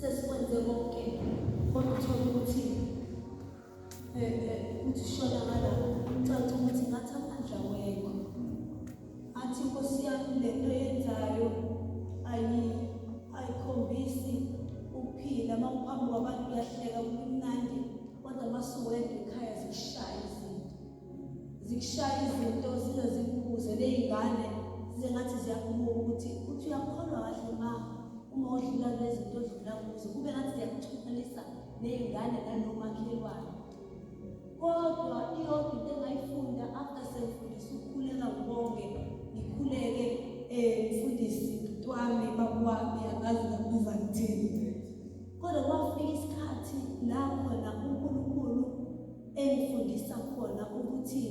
Sesikwenze konke kodwa uthole ukuthi uthi shona ngala ucaca ukuthi ngathi amandla wekho. Athi Nkosi yami le nto yenzayo ayikhombisi ukuphila uma uphambi kwabantu uyahleka kumnandi kodwa uma suwedwa ekhaya zikushaya izinto. Zikushaya izinto zize zikubuze ney'ngane zize ngathi ziyakubuka ukuthi uthi uyakholwa kahle ma uma udlula kulezinto odlula kuzo kube ngathi ziyakuxhumanisa ney'ngane nanomakhelwane. Kodwa iyodwa into engayifunda after sengifundisa ukukhuleka ngibonge ngikhuleke mfundisi wami baba wami angazi ngakubiza ngithini. Kodwa kwafika isikhathi la khona uNkulunkulu engifundisa khona ukuthi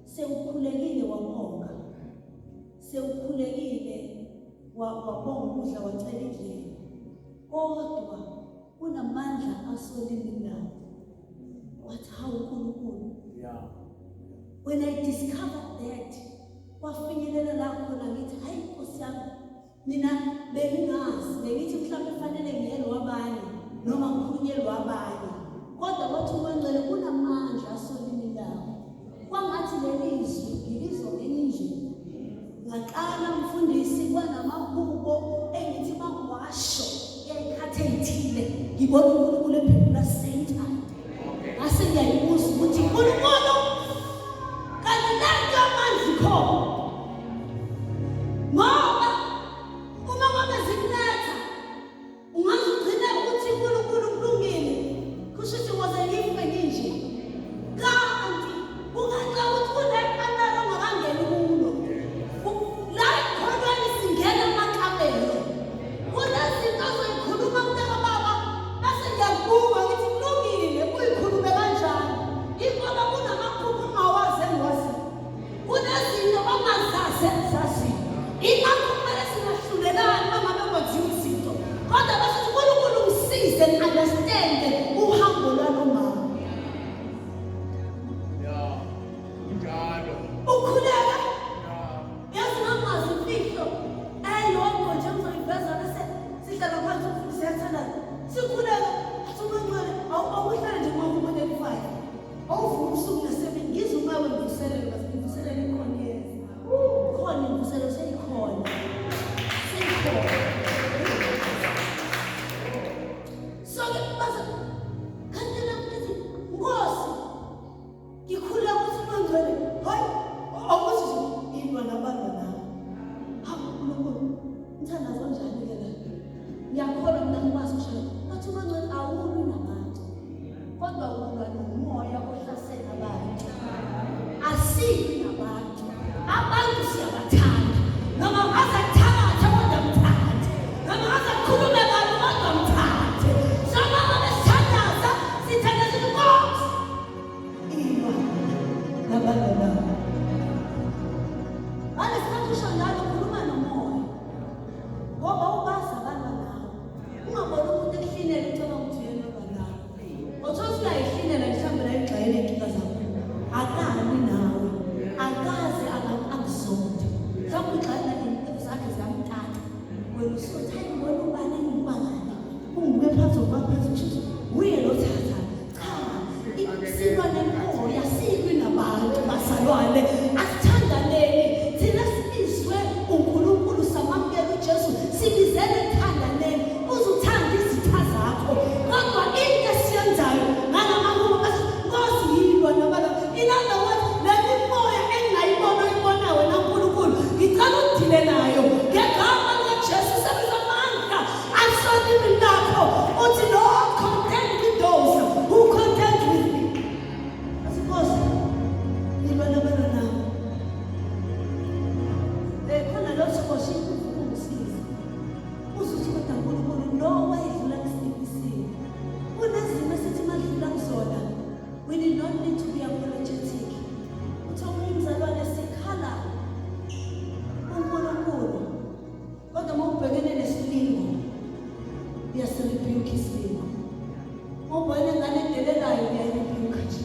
sewukhulekile wabonga, sewukhulekile wabonga ukudla wacela indlela, kodwa kunamandla asolimini lakho. Wathi hawu uNkulunkulu. Yeah. When I discovered that, kwafinyelela la khona ngithi hayi Nkosi yami mina bengingazi bengithi mhlawumbe kufanele ngiyelwe abanye noma ngikhulunyelwe abanye kodwa kwathi uMangcwele kunamandla asolimini lakho kwangathi leli zwi ngilizwa ngenye indlela ngaqala mfundisi kwanamahubo engithi mangiwasho ngey'khathi ey'thile ngibona uNkulunkulu ephendula same time ngase ngiyayibuza ukuthi uNkulunkulu kanti le nto yamanzi ikhona ngoba uma ngabe zikuletha Ungaze ugcine ukuthi uNkulunkulu kulungile. Kusho ukuthi ngoze ngife nginje. Kanti kungenxa ukuthi kunekamelo ongakangeni kulo. La ekukholweni singena amakamelo. Kunezinto ozoyikhuluma mntaka baba bese ngiyakubuka ngithi kulungile uyikhulume kanjani. Ingoba kunamaphupho ongawazi engiwaziyo. Kunezinto ongazazi engizaziyo. Ingakho kumele singahlulelani uma ngabe kwenziwa izinto. Kodwa bese uNkulunkulu ngisize ngi-understand uhambo lwalo mama. Ya, kunjalo. Ukhuleka. Yazi ngangazi imfihlo eyodwa nje ngizoyiveza bese sihlala phansi umfundisi uyathandaza. Sikhuleka athi uMancwele awuhlale nje kuma 35. Awuvuka usuku nasemini ngizwe umoya wemvuselelo bese imvuselelo ikhona iyeza. Khona imvuselelo seyikhona. Seyikhona. So ke base kanti la ngithi Nkosi ngikhuleka ukuthi ungcwele hayi awukuthi nje ilwa nabantu nawe. Hawu uNkulunkulu umthandazo onjani ke la? Ngiyakholwa mina ngikwazi ukusho. Bathi uMangcwele awulwi nabantu. Kodwa ulwa nomoya ohlasela abantu. Asilwi nabantu. Abantu siyabathanda. Noma ungaze kuthakathe kodwa mthathe. Noma ungaze kukhulume kabi kodwa mthathe. So uma ngabe sithandaza, sithandaza ukuthi Nkosi ilwa nabantu laba. Ngalesikhathi usho njalo ukhuluma nomoya. Ngoba ubazi abalwa nawe. Ungaboni umuntu ekuhlinela ucabanga ukuthi uyena olwa nawe. Uthola ukuthi uyayihlinela mhlawumbe la igxayele iy'nkinga zakho. Akani nawe. Akaze akuzonde. Mhlawumbe ugxayela iy'nto zakhe ziyamtata. Wena usuthi hayi ngibona ubani engibuka kabi. Ungibuke phansi ngokuba phansi kusho ukuthi uye lo thatha. Cha, silwa nemoya, silwi nabantu bazalwane. Asithandaneni. Thina sibizwe uNkulunkulu samamukela uJesu, sibizelwe ekuthandaneni. Uzuthanda izitha zakho. Kodwa into esiyenzayo ngalamahubo bese Nkosi yilwa nabala. In other words, le mimoya engingayibona oyibona wena Nkulunkulu, ngicela udile nayo ngegama likaJesu sebenzisa amandla asolimini lakho uthi Lord contend with those who contend with me. Athi Nkosi yilwa nabala nawe. Khona lo Nkosi ungisize. Uze uthi kodwa Nkulunkulu lo wayedlula kusiphi isimo. Kunezimo esithi madlula kuzona we did not need to be apologetic. Uthi omunye umzalwane sikhala uNkulunkulu kodwa uma ubhekene nesilingo uyasirebuke isilingo. Uma ubhekene nengane edelelayo uyayirebuke nje.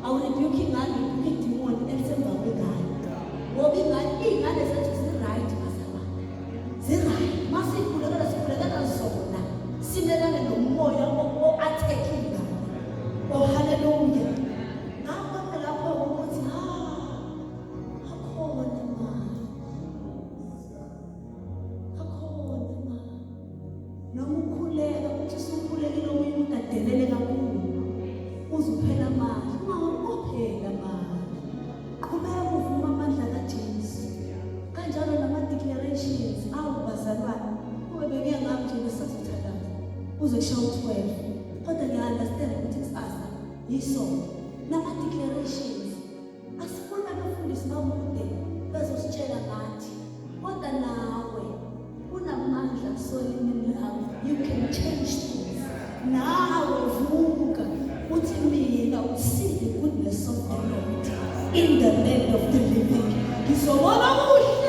Awurebuke ingane, urebuke idimoni elisemva kwengane. Ngoba ingane, iy'ngane zethu zi-right bazalwane. Zi-right. Uma sikhulekela sikhulekela zona. Simelane no Kuze kushaye u-12. Kodwa ngiya-understand ukuthi kusasa yisonto. Nama-declarations. Asifuni abafundisi bakude bezositshela ngathi. Kodwa nawe unamandla solimini lakho. You can change things. Nawe vuka uthi mina will see the goodness of the Lord in the land of the living. Ngizobona kuhle.